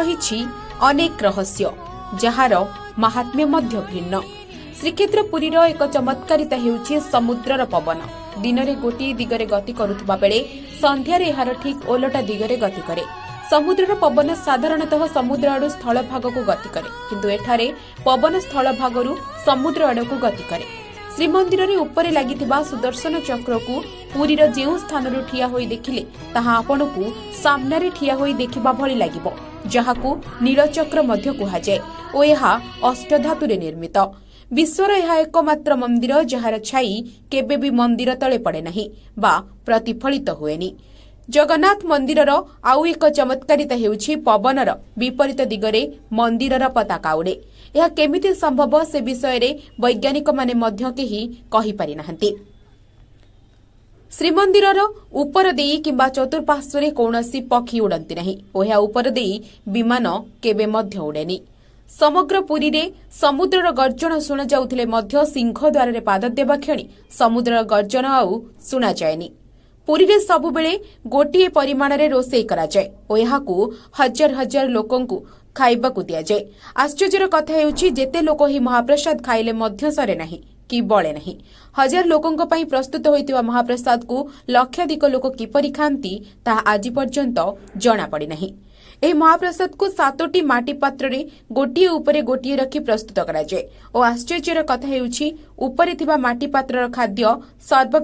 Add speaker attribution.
Speaker 1: ରହିଛି ଅନେକ ରହସ୍ୟ, ଯାହାର ମାହାତ୍ମ୍ୟ ମଧ୍ୟ ଭିନ୍ନ। ଶ୍ରୀକ୍ଷେତ୍ର ପୁରୀର ଏକ ଚମତ୍କାରିତା ହେଉଛି ସମୁଦ୍ରର ପବନ ଦିନରେ ଗୋଟିଏ ଦିଗରେ ଗତି କରୁଥିବା ବେଳେ ସନ୍ଧ୍ୟାରେ ଏହାର ଠିକ୍ ଓଲଟା ଦିଗରେ ଗତି କରେ। ସମୁଦ୍ରର ପବନ ସାଧାରଣତଃ ସମୁଦ୍ର ଆଡୁ ସ୍ଥଳଭାଗକୁ ଗତି କରେ, କିନ୍ତୁ ଏଠାରେ ପବନ ସ୍ଥଳଭାଗରୁ ସମୁଦ୍ର ଆଡ଼କୁ ଗତି କରେ। ଶ୍ରୀମନ୍ଦିରରେ ଉପରେ ଲାଗିଥିବା ସୁଦର୍ଶନ ଚକ୍ରକୁ ପୁରୀର ଯେଉଁ ସ୍ଥାନରୁ ଠିଆ ହୋଇ ଦେଖିଲେ ତାହା ଆପଣଙ୍କୁ ସାମ୍ନାରେ ଠିଆ ହୋଇ ଦେଖିବା ଭଳି ଲାଗିବ, ଯାହାକୁ ନୀଳଚକ୍ର ମଧ୍ୟ କୁହାଯାଏ ଓ ଏହା ଅଷ୍ଟଧାତୁରେ ନିର୍ମିତ। ବିଶ୍ୱର ଏହା ଏକମାତ୍ର ମନ୍ଦିର ଯାହାର ଛାଇ କେବେ ବି ମନ୍ଦିର ତଳେ ପଡ଼େ ନାହିଁ ବା ପ୍ରତିଫଳିତ ହୁଏନି। ଜଗନ୍ନାଥ ମନ୍ଦିରର ଆଉ ଏକ ଚମତ୍କାରିତା ହେଉଛି ପବନର ବିପରୀତ ଦିଗରେ ମନ୍ଦିରର ପତାକା ଉଡ଼େ। ଏହା କେମିତି ସମ୍ଭବ, ସେ ବିଷୟରେ ବୈଜ୍ଞାନିକମାନେ ମଧ୍ୟ କେହି କହିପାରି ନାହାନ୍ତି। ଶ୍ରୀମନ୍ଦିରର ଉପର ଦେଇ କିମ୍ବା ଚତୁଃପାର୍ଶ୍ୱରେ କୌଣସି ପକ୍ଷୀ ଉଡ଼ନ୍ତି ନାହିଁ ଓ ଏହା ଉପର ଦେଇ ବିମାନ କେବେ ମଧ୍ୟ ଉଡ଼େନି। ସମଗ୍ର ପୁରୀରେ ସମୁଦ୍ରର ଗର୍ଜନ ଶୁଣାଯାଉଥିଲେ ମଧ୍ୟ ସିଂହଦ୍ୱାରରେ ପାଦ ଦେବା କ୍ଷଣି ସମୁଦ୍ରର ଗର୍ଜନ ଆଉ ଶୁଣାଯାଏନି। ପୁରୀରେ ସବୁବେଳେ ଗୋଟିଏ ପରିମାଣରେ ରୋଷେଇ କରାଯାଏ ଓ ଏହାକୁ ହଜାର ହଜାର ଲୋକଙ୍କୁ ଖାଇବାକୁ ଦିଆଯାଏ। ଆଶ୍ଚର୍ଯ୍ୟର କଥା ହେଉଛି, ଯେତେ ଲୋକ ଏହି ମହାପ୍ରସାଦ ଖାଇଲେ ମଧ୍ୟ ସରେ ନାହିଁ କି ବଳେ ନାହିଁ। ହଜାର ଲୋକଙ୍କ ପାଇଁ ପ୍ରସ୍ତୁତ ହୋଇଥିବା ମହାପ୍ରସାଦକୁ ଲକ୍ଷାଧିକ ଲୋକ କିପରି ଖାଆନ୍ତି, ତାହା ଆଜି ପର୍ଯ୍ୟନ୍ତ ଜଣାପଡ଼ିନାହିଁ। ଏହି ମହାପ୍ରସାଦକୁ 7ଟି ମାଟି ପାତ୍ରରେ ଗୋଟିଏ ଉପରେ ଗୋଟିଏ ରଖି ପ୍ରସ୍ତୁତ କରାଯାଏ ଓ ଆଶ୍ଚର୍ଯ୍ୟର କଥା ହେଉଛି, ଉପରେ ଥିବା ମାଟି ପାତ୍ରର ଖାଦ୍ୟ ସର୍ବ